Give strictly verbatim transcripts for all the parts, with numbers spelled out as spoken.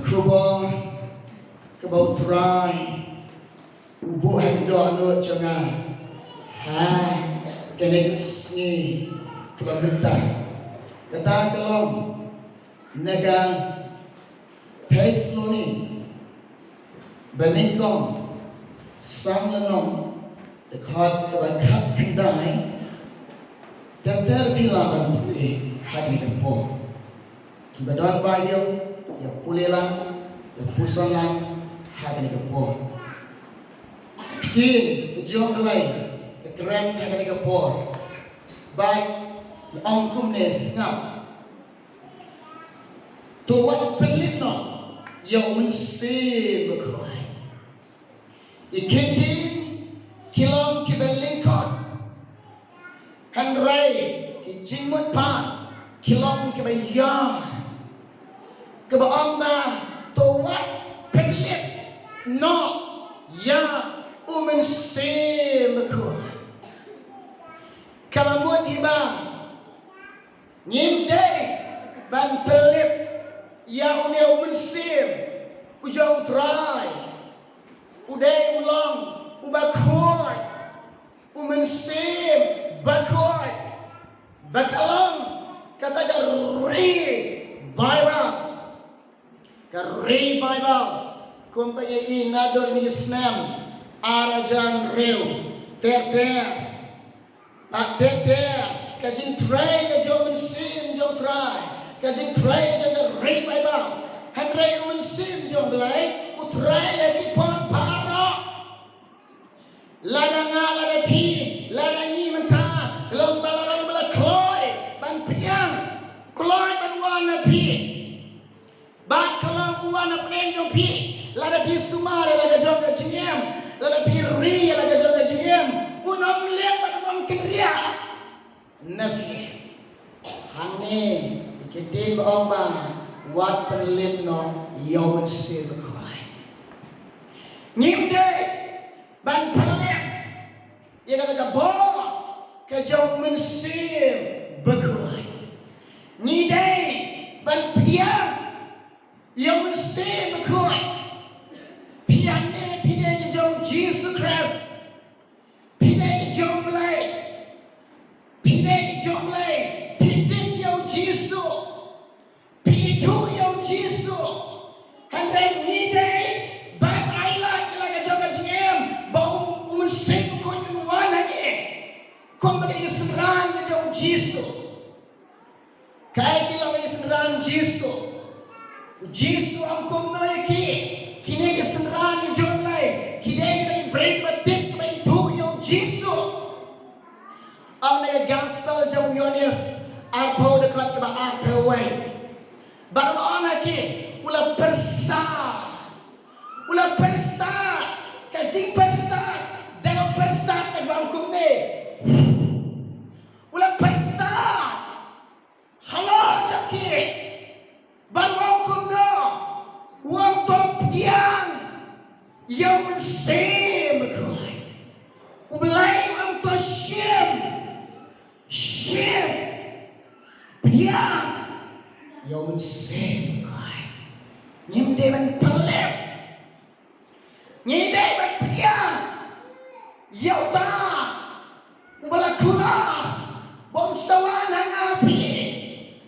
Khubor kaba U Trai u buh ha ka dohnud jong nga ha kane ka sngi kaba mynta. Kata ka long na ka Thessaloni ba nyngkong, san lynnong, dkhot kaba khatkhyndai. Ter ter phi lah ban pule ha kane ka por. Kiba don Baibl, ïa pule lang, ïa puson lang ha kane ka por. Ktien ka jong U Blei ka kren ha kane ka por. Bad ong kumne, sngap. To wat pynlip noh ïa U Mynsiem Bakhuid. Ki ktien ki long kiba lyngkot, hynrei ki jingmut pat ki long kiba ïar. Kaba ong ba to wat pynlip noh ïa U Mynsiem Bakhuid. Ka la mut hi ba ngim dei ban pynlip ïa une U Mynsiem u jong U Trai. U dei u long uba khuid, U Mynsiem Bakhuid. Ba ka long kata ka ri Baibl. Ka ri Baibl kumba ngi i naduh kine ki snem ar hajar hynriew. Ter ter. Bad ter ter ka jingtrei ka jong u Mynsiem jong u Trai, ka jingtrei jong ka ri Baibl. Hynrei u Mynsiem jong u Blei u trei ha ki por baroh. Lada nga, lada phi, lada ngi mynta, ka long ba la long ba la kloi ban pdiang, kloi ban wan na phi. Bad ka long u wan na pdeng jong phi, lada phi sumar ïa la ka jong ka jingim, lada phi ri ïa la ka jong ka jingim, un ym leh bad un ym kynriah na phi. Hangne ki ktien ba ong ba wat pynlip noh ïa u Mynsiem Bakhuid. Ngim dei ban pynlip ïa kata ka bor ka jong u Mynsiem Bakhuid. Ngi dei ban pdiang ïa u Mynsiem Bakhuid. Phi hangne phi dei ka jong u Jisu Khrist. Phi dei ka jong u Blei. Phi dei ka jong u Blei. Phi tip ïa u Jisu. Phi ïathuh ïa u Jisu. Hynrei ngi dei ban ailad ïa la ka jong ka jingim ba u, u Mynsiem Bakhuid un wan ha ngi. Kumba ki synran ka jong u Jisu. Kaei ki long ki synran Jisu? U Jisu ong kumno ïa ki? Kine ki synran ki jong u Blei ki dei kita ki briew kiba tip, kiba ithuh ïa u Jisu. Ong na ka gospel jong u Ïoannis arphew, dkhot kaba arphew wei. Bad u la ong ha ki, u la pyrsad. U la pyrsad. Ka jingpyrsad, da ka pyrsad kaba ong kumne. U la pyrsad halor jong ki. Bad u ong kumno? U ong to pdiang ïa u Mynsiem Bakhuid. U Blei u ong to shim. Shim. Pdiang ïa u Mynsiem Bakhuid. Ngim dei ban pynlip. Ngi dei ban pdiang ïa uta uba la kular ba un sa wan ha nga ha phi.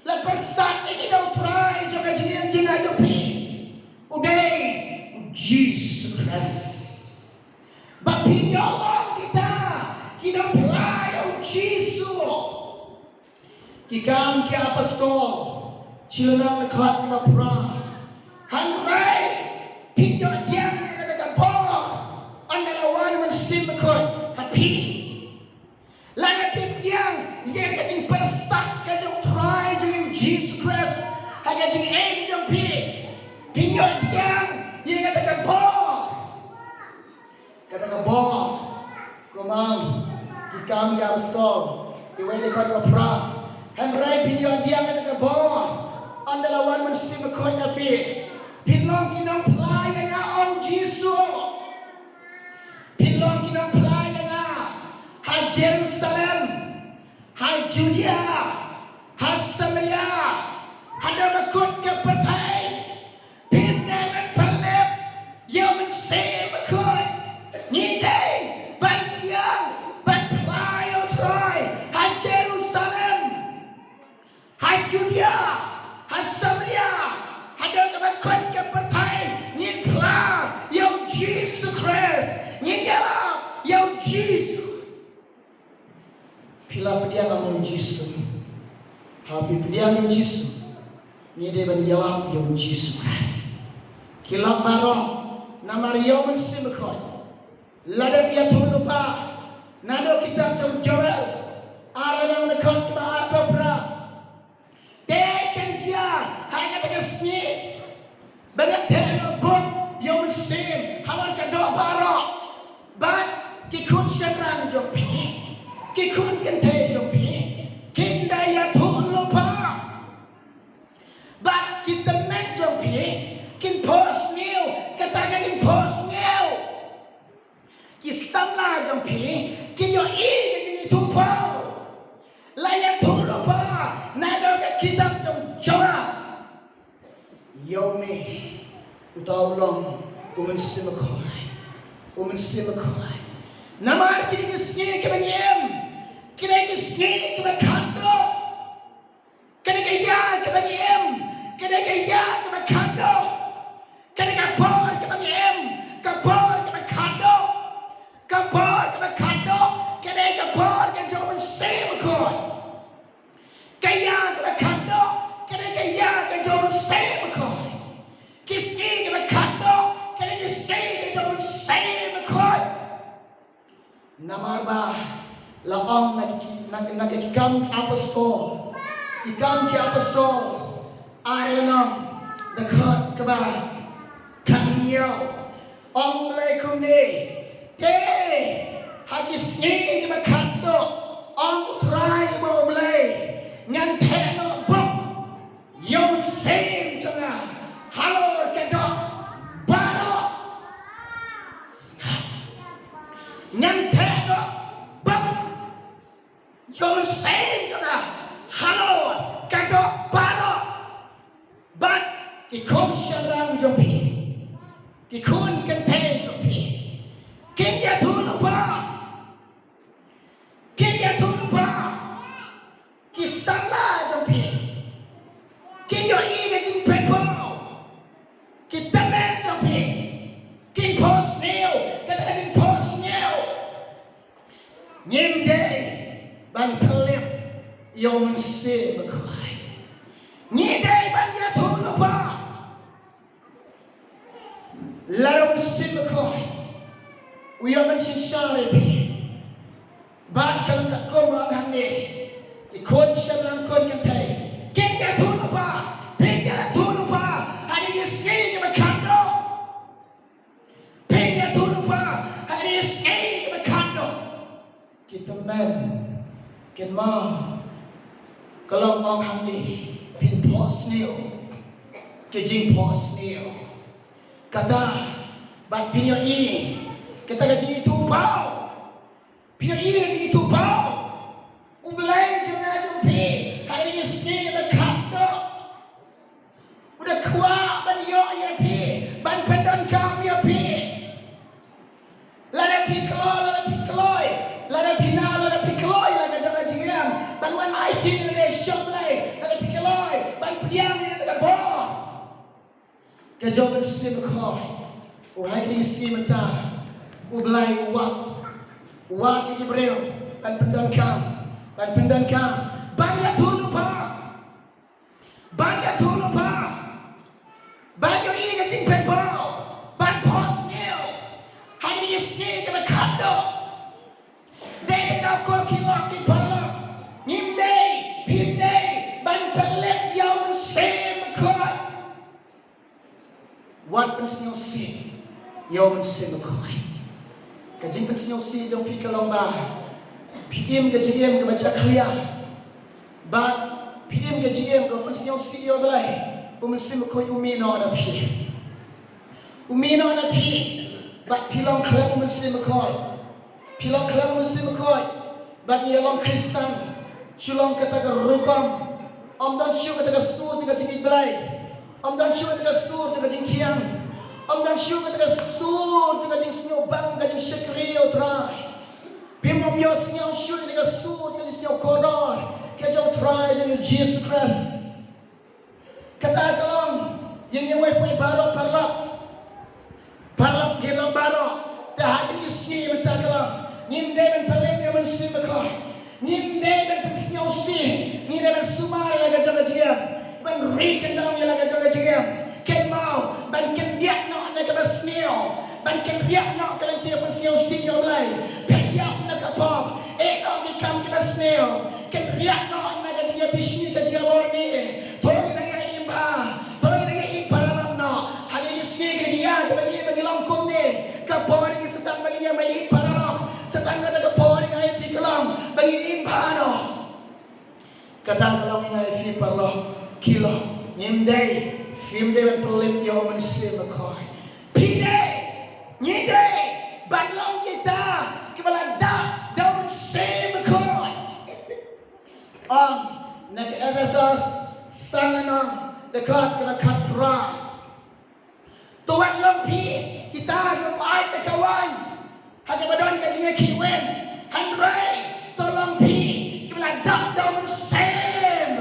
La pyrsad ïa ngi da u Trai jong ka jingim jingngeit jong phi, u dei u Jisu Khrist. Ba phin ïoh long kita ki nongphla ïa u Jisu. Ki Kam ki Apostol, shi lynnong, dkhot kaba phra. Hynrei phin ïoh pdiang ïa kata ka bor ynda la wan u Mynsiem Bakhuid ha phi. Lada phi pdiang ïa ka jingpyrsad ka jong u Trai jong ngi u Jisu Khrist ha ka jingim jong phi, phin ïoh pdiang ïa kata ka bor. Kata ka bor, kumba ong Ki Kam ki Apostol, wei, dkhot kaba phra. Hynrei phin ïoh pdiang ïa kata ka bor ynda la wan u Mynsiem Bakhuid ha phi. Phin long ki nongphla ïa nga, ong Jisu. Phin long ki nongphla ïa nga ha Jerusalem, ha Judea, ha Samaria, haduh ba kut ka pyrthei. Phin dei ban pynlip ïa u Mynsiem Bakhuid. Ngi dei ban pdiang, ban phla ïa u Trai ha Jerusalem, ha Judea, ha Samaria, haduh kaba kut ka pyrthei. Ngin phla ïa u Jisu Khrist. Ngin ïalap ïa u Jisu. Phi la pdiang ïa u Jisu? Ha phi pdiang ïa u Jisu? Ngi dei ban ïalap ïa u Jisu Khrist. Ki long baroh namar ïa u Mynsiem Bakhuid. Lada phi ïathuhlypa naduh kitab jong u Joel, ar lynnong, dkhot kaba arphew phra. Te kan jia ha kata ka sngi ba ngan theh noh bun ïa u Mynsiem halor ka doh baroh. Bad ki khun shynrang jong phi, ki khun kynthei jong phi, kin da ïathuhlypa. Bad ki tymmen jong phi kin phohsniew, kata ka kin phohsniew. Ki samla jong phi kin ïohi ïa ka jingïathuhpaw. La ïathuhlypa naduh ka kitab jong u Joel. Ïa une, uta u long u Mynsiem Bakhuid. U Mynsiem Bakhuid. Namar kine ki sngi kiba ngi im, kine ki sngi kiba khatduh. Ah, la ong na ki, na, na ki Kam ki Apostol. Ki Kam ki Apostol. Ar lynnong, dkhot kaba khathynñiew. Ong U Blei kumne: Te ha ki sngi kiba khatduh, ong U Trai uba U Blei, ngan theh noh bok ïa U Mynsiem jong nga halor ka doh baroh. Ngan theh noh bok ïa U Mynsiem jong nga halor ka doh baroh. Bad ki khun shynrang jong phi, ki khun kynthei jong phi, kin ïathuhlypa, kin ïathuhlypa. Ki samla jong phi kin ïohi ka jingpynpaw. Ki tymmen jong phi kin phohsniew kata ka jingphohsniew. Ngim dei ban pynlip ïa U Mynsiem Bakhuid. Ngi dei ban ïathuhlypa. Lada U Mynsiem Bakhuid u ïoh ban synshar ïa phi, bad ka long katkum ba ong hangne, ki khun shynrang khun kynthei, kin ïathuhlypa, phin ïathuhlypa ha kine ki sngi kiba khatduh. Phin ïathuhlypa ha kine ki sngi kiba khatduh. Ki tymmen, kynmaw, ka long ong hangne, phin phohsniew, ki jingphohsniew. Kata, bad phin ïohi kata ka jingithuhpaw. Phin ïohi ka jingithuhpaw. U Blei jong nga jong phi, ha kine ki sngi ba khatduh, u da kwah ban ïoh ïa phi, ban pyndonkam ïa phi. Lada phi kloi, lada phi kloi, lada phi na, lada phi kloi, lada jong ka jingim ban wan aiti lade sha U Blei, lada phi kloi ban pdiang ïa kata ka bor ka jong U Mynsiem Bakhuid. U, ha kine ki sngi mynta U Blei u wad, u wad ïa ki briew ban pyndonkam, ban pyndonkam, ban ïathuhlypa, ban ïathuhlypa, ban ïohi ka jingpynpaw, ban phohsniew ha kine ki sngi kiba khatduh. Dei kata ko ki lok ki paralok, ngim dei, phim dei ban pynlip ïa U Mynsiem Bakhuid. Wat pynsngewsih ïa U Mynsiem Bakhuid. Ka jingpynsngewsih jong phi ka long ba phi im ka jingim kaba jakhlia, bad phi im ka jingim kaba pynsngewsih ïa U Blei, U Mynsiem Bakhuid u mih noh na phi. U mih noh na phi, bad phi long khlem U Mynsiem Bakhuid. Phi long khlem U Mynsiem Bakhuid, bad ïa long Khristan shu long kata ka rukom. Ym don shuh kata ka sur jong ka jingïeit Blei. Ym don shuh kata ka sur jong ka jingthiang. Ym don shuh kata ka sur jong ka jingsngewbang, ka jingshakri ïa U Trai. Phim ym ïohsngew shuh kata ka sur jong ka jingsngew kordor ka jong U Trai, jong U Jisu Khrist. Kata ka long ïa ngi wei pwei baroh paralok. Paralok ki long baroh. Te ha kine ki sngi mynta ka long, ngim dei ban pynlip ïa U Mynsiem Bakhuid. Ngim dei ban pynsngewsih, ngi dei ban sumar ïa la ka jong ka jingim, ban ri kyndong ïa la ka jong ka jingim. Kynmaw, ban kyndiat noh na kaba sniew, ban kynriah noh ka lynti pynsngewsih ïa U Blei. Phet ïap na ka pop, ïeh noh ki kam kiba sniew. Kynriah noh na ka jingïabishni, ka jingïalorni. To ngin ïa im bha, to ngin ïa im paralok noh. Ha kine ki sngi kine ki ïa kaba ngi, ba ngi long kumne, ka por ngi sa tang ba ngin ïa im paralok, sa tang kata ka por ngi ïa phi ka long ba ngin im bha noh. Kata ka long ïa phi paralok, ki long, ngim dei, phim dei ban pynlip ïa U Mynsiem Bakhuid. Phi dei, ngi dei ban long kita kiba la dap da U Mynsiem Bakhuid. Ong na ka Ephesos san lynnong, dkhot kaba khatphra. To wat long phi kita kiba pait da ka waiñ ha kaba don ka jingïakhih win, hynrei to long phi kiba la dap da U Mynsiem.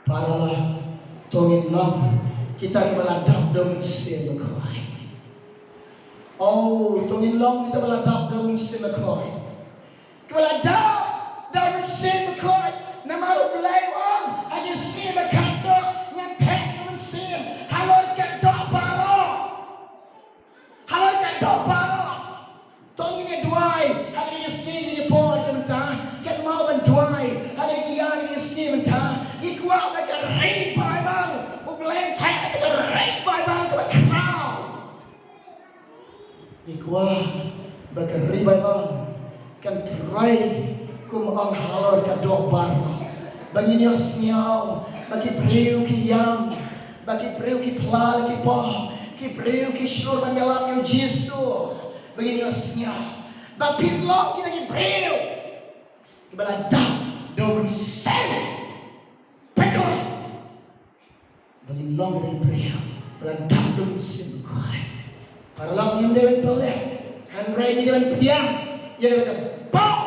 Paralok, to ngin long kita kiba la dap da U Mynsiem Bakhuid. Oh, to ngin long kita ba la dap da U Mynsiem Bakhuid. Kiba la dap da U Mynsiem Bakhuid. Namar U Blei u ong, ha ki sngi ba khatduh ngan theh ïa U Mynsiem halor ka doh baroh. Halor ka doh baroh. To ngin ïa duwai Ai, ha kine ki ïa kine ki sngi mynta, ngi kwah ba ka ri Baibl, U Blei un theh ïa ka ri Baibl kaba khraw. Ngi kwah ba ka ri Baibl kan trei kum ong halor ka doh baroh. Ba ngin ïohsngew ba ki briew ki ïam, ba ki briew ki phla la ki pop, ki briew ki shlur ban ïalap ïa U Jisu. Ba ngin ïohsngew ba phin long kita ki briew kiba la dap da U Mynsiem Bakhuid. Ba ngin long kita ki briew ba la dap da U Mynsiem Bakhuid. Paralok, ngim dei ban pynleh, hynrei ngi dei ban pdiang ïa ka bor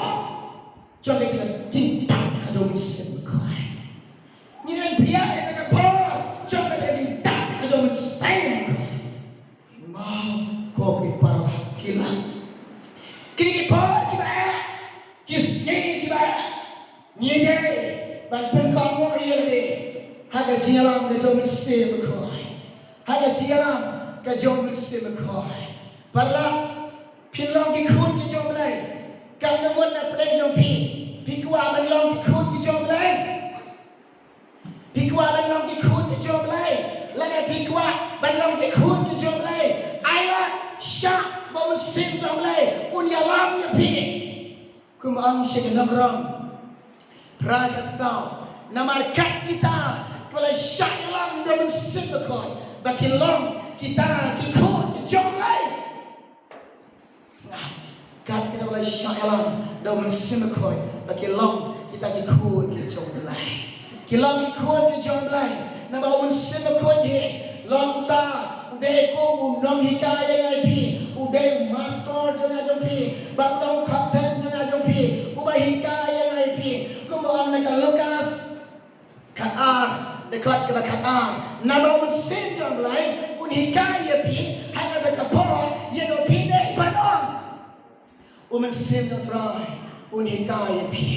jong ka jingdap ka jong U Mynsiem Bakhuid. Ngi dei ban pdiang ïa ka bor jong ka jingdap ka jong U Mynsiem Bakhuid. Mo, ko ki para ki la. Kine ki por kiba eh, ki sngi kiba eh, ngi dei ban pynkohnguh ïa lade ha ka jingïalam ka jong U Mynsiem Bakhuid. Ha ka jingïalam ka jong U Mynsiem Bakhuid. Paralok, phin long ki khun ki jong U Blei. Katno ngut na pdeng jong phi, phi kwah ban long ki khun ki jong U Blei? Phi kwah ban long ki khun ki jong U Blei? Lada phi kwah ban long ki khun ki jong U Blei, ai lad shah ba U Mynsiem jong U Blei un ïalam ïa phi. Kum ong sha ki nongrim phra khatsaw, namar kat kita kiba la shah ïalam da U Mynsiem Bakhuid ba kin long kita ki khun ki jong U Blei. Sngap, kat kita ba la shah ïalam da U Mynsiem Bakhuid ba ki long kita ki khun ki jong U Blei. Ki long ki khun ki jong U Blei namar U Mynsiem Bakhuid hi long uta u dei kum u nonghikai ïa nga ïa phi, u dei u mastor jong nga jong phi, bad u long u kapten jong nga jong phi, uba hikai ïa nga ïa phi. Kumba ong na ka Lukas khatar, dkhot kaba khatar, namar U Mynsiem jong U Blei un hikai ïa phi ha kata ka por ïa kaba phi dei ban ong. U Mynsiem jong U Trai un hikai ïa phi.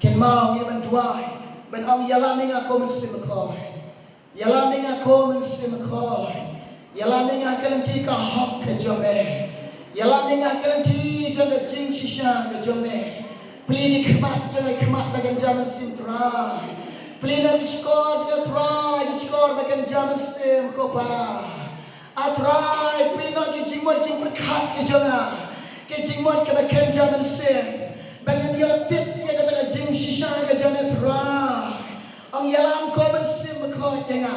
Kynmaw, ngi dei ban duwai, ban ong, ïalam ïa nga ko Mynsiem Bakhuid. Ïalam ïa nga ko Mynsiem Bakhuid. Ïalam ïa nga ha ka lynti ka hok ka jong me. Ïalam ïa nga ha ka lynti jong ka jingshisha ka jong me. Plie ki khmat jong nga, ki khmat ba kynja mynsiem Trai. Plie noh ki shkor jong nga Trai, ki shkor ba kynja mynsiem ko Pa. A Trai, plie noh ki jingmut jingpyrkhat ki jong nga, ki jingmut kiba kynja mynsiem, ba ngan ïoh tip ïa kata ka jingshisha ka jong me Trai. Ong, ïalam ko Mynsiem Bakhuid ïa nga.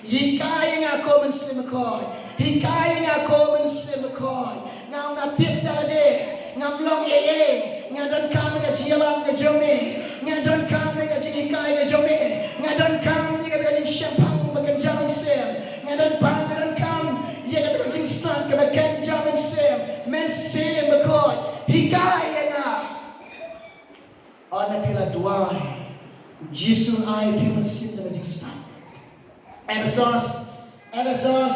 Hikai ïa nga ko Mynsiem Bakhuid. Hikai ïa nga ko Mynsiem Bakhuid. Nga ong nga tip da lade ngam long ei ei. Nga donkam ïa ka jingïalam ka jong me. Nga donkam ïa ka jinghikai ka jong me. Nga donkam ïa kata ka jingshemphang ba kynja mynsiem. Nga donkam, nga donkam ïa kata ka jingstad kaba kynja mynsiem. Mynsiem Bakhuid, hikai ïa nga. Ynda phi la duwai, U Jisu un ai ïa phi u mynsiem jong ka jingstad. Ephesos, Ephesos,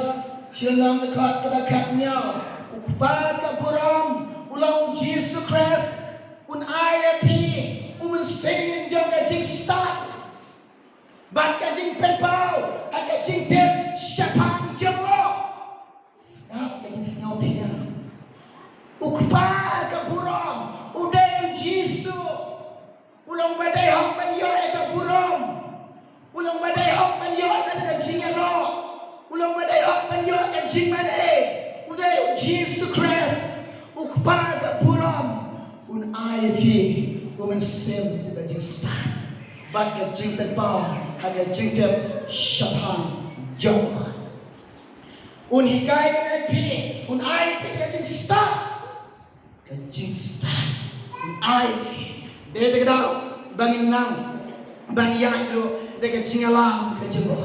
shi lynnong dkhot kaba khathynñiew. U Kpa ka burom, u long U Jisu Khrist, un ai ïa phi u mynsiem jong ka jingstad bad ka jingpynpaw ha ka jingtip shaphang jong u. Sngap ka jingsngew thiang. U Kpa ka burom, u dei U Jisu. U long uba dei hok ban ïoh ïa ka burom. U long uba dei hok ban ïoh ïa ka jingïaroh. U long uba dei hok ban ïoh ïa ka jingmane. U dei U Jisu Khrist, U Kpa ka burom. Un ai ïa phi u mynsiem jong ka jingstad bad ka jingpynpaw ha ka jingtip shaphang jong u. Un hikai ïa phi, un ai ïa phi ka jingstad. Ka jingstad. Un ai ïa phi. Dei da kata ka daw ba ngin nang ban ïaid ruh da ka jingïalam ka jong u.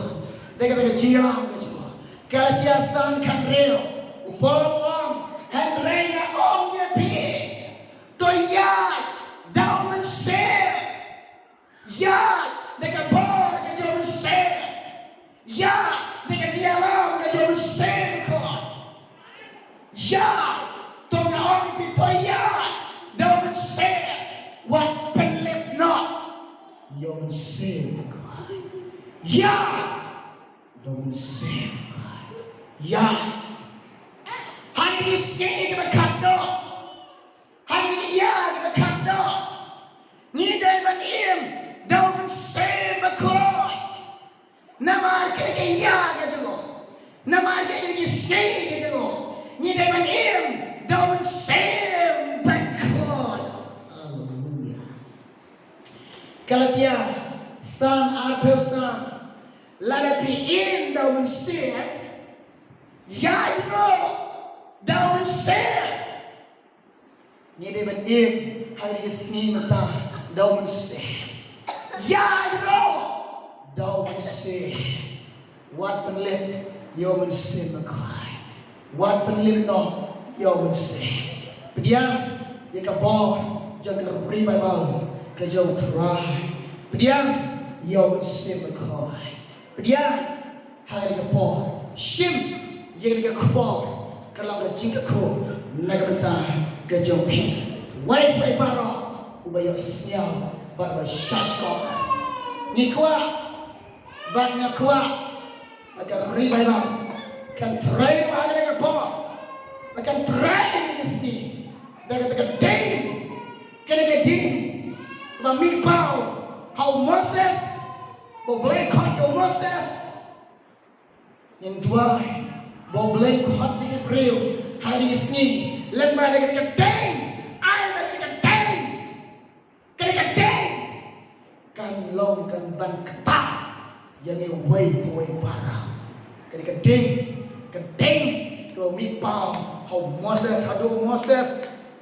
Da kata ka jingïalam ka jong u. Galatia san khathynriew. U Paul u ong, hynrei nga ong ïa phi, to ïaid da u mynsiem. Ïaid da ka bor ka jong u Mynsiem. Ïaid da ka jingïalam ka jong u Mynsiem Bakhuid. Ïaid, to nga ong ïa phi, to ïaid da u Mynsiem. Wat pynlip noh ïa u Mynsiem Bakhuid. Ïaid da u Mynsiem Bakhuid. Ïaid. Ha kine ki sngi kiba khatduh, ha kine ki ïa kiba khatduh, ngi dei ban im Galatia san arphew san. Lada phi im da u Mynsiem, ïaid noh da u Mynsiem. Ngi dei ban im ha kane ka sngi mynta da u Mynsiem. Ïaid noh da u Mynsiem. Wat pynlip ïa u Mynsiem Bakhuid. Wat pynlip noh ïa u Mynsiem. Pdiang ïa ka bor jong ka revival ka jong u Trai. Pdiang ïa u Mynsiem Bakhuid. Pdiang ha kane ka por. Shim ïa kane ka khubor ka long ka jingkyrkhu na ka bynta ka jong phi. Wei pa wei baroh uba ïohsngew bad uba shah shkor. Ngi kwah bad nga kwah ba ka revival kan trei ruh ha kane ka por, ba kan trei ha kane ka sngi da kata ka ding, kane ka ding kaba mihpaw ha u Moses, ba U Blei khot ïa u Moses. Ngin duwai ba U Blei khot ïa ki briew ha kane ka sngi lyngba da kata ka ding, ai ba kata ka ding. Kane ka ding kan long kan ban ktah ïa ngi uwei pa uwei baroh. Kane ka ding, ka ding kaba mihpaw ha u Moses, haduh u Moses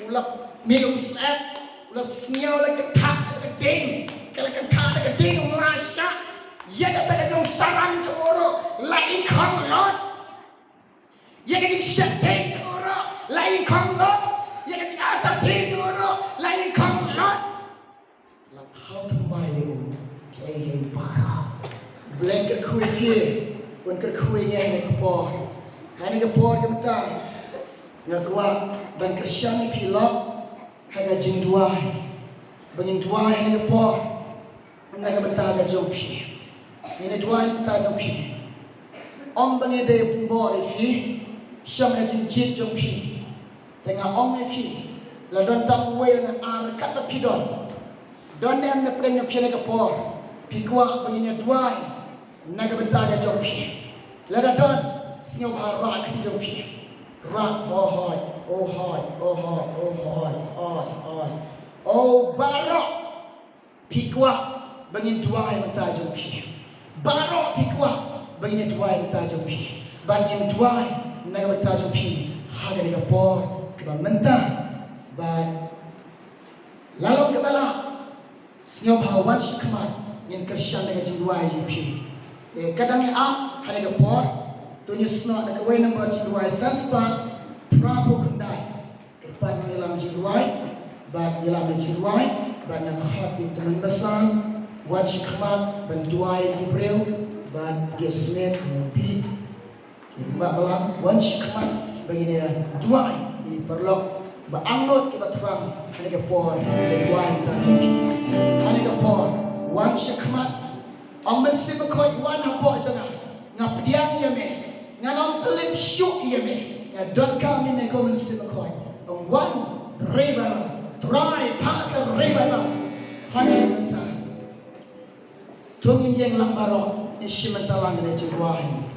u la mih umsyep, u la sngew, u la kynthah ïa ka ding, ka la kynthah ïa ka ding, u la shah ïa kata ka jingsarang jong u ruh la i khong lut. Ïa ka jingsheptieng jong u ruh la i khong lut. Ïa ka jingartatien jong u ruh la i khong lut. La thaw thymmai ïa u kaei kaei baroh. U Blei un kyrkhu ïa phi, un kyrkhu ïa ngi ha kane ka por. Ha kane ka por ka mynta nga kwah ban kyrshan ïa phi lok ha ka jingduwai. Ba ngin duwai ha kane ka por na ka bynta ka jong phi. Ngin duwai na ka bynta jong phi. Ym ba ngi dei ban bor ïa phi sha ka jingjied jong phi. Te nga ong ïa phi, la don tang uwei lane ar katba phi don, don ne em na pdeng jong phi ha kane ka por, phi kwah ba ngin duwai na ka bynta ka jong phi. Lada don, sngewbha rah kti jong phi. Rah, o hoi, o hoi, o hoi, o hoi, hoi, hoi. O baroh phi kwah ba ngin duwai mynta jong phi. Baroh phi kwah ba ngin duwai mynta jong phi. Ba ngin duwai na ka bynta jong phi ha kane ka por kaba mynta. Ba la long kaba lah, sngewbha wan sha khmat, ngin kyrshan da ka jingduwai jong phi. Te ka dang ïa ap ha kane ka por, to ngin snoh da kawei number jingduwai san spah phra phew khyndai. Kyrpad ïalam jingduwai bad ïalam jingduwai bad nga khot ïa u tymmen basan wan sha khmat ban duwai ïa ki briew bad ïa smet ïa u bit. Ïa u bah balang wan sha khmat ba ngin ïa duwai ïa ki paralok ba angnud kiba thrang ha kane ka por ïa duwai ïa ka jong ki ha kane ka por wan sha khmat. Ong Mynsiem Bakhuid wan hapoh jong nga, nga pdiang ïa me, ngan ym pynlip shuh ïa me, nga donkam ïa me ko Mynsiem Bakhuid. Ong wan revival, Trai, phah ka revival ha ngi mynta. To ngin ïeng lang baroh, ngin shim bynta lang ïa ka jingduwai.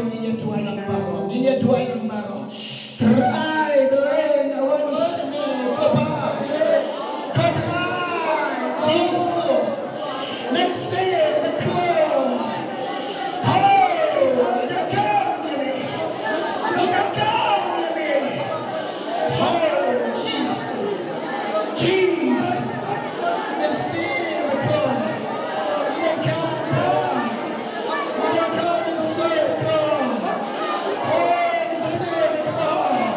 Ngin ïa duwai lang baroh. Ngin ïa duwai lang baroh. Trai Blei, nga wan shane ko Pa. Ko Trai Jisu. Mynsiem Bakhuid. Ho, ngi donkam ïa me. Ngi donkam ïa me. Ho, Jisu. Jisu. Mynsiem Bakhuid. Ngi donkam, Pa. Ngi donkam Mynsiem Bakhuid. Ho, Mynsiem Bakhuid.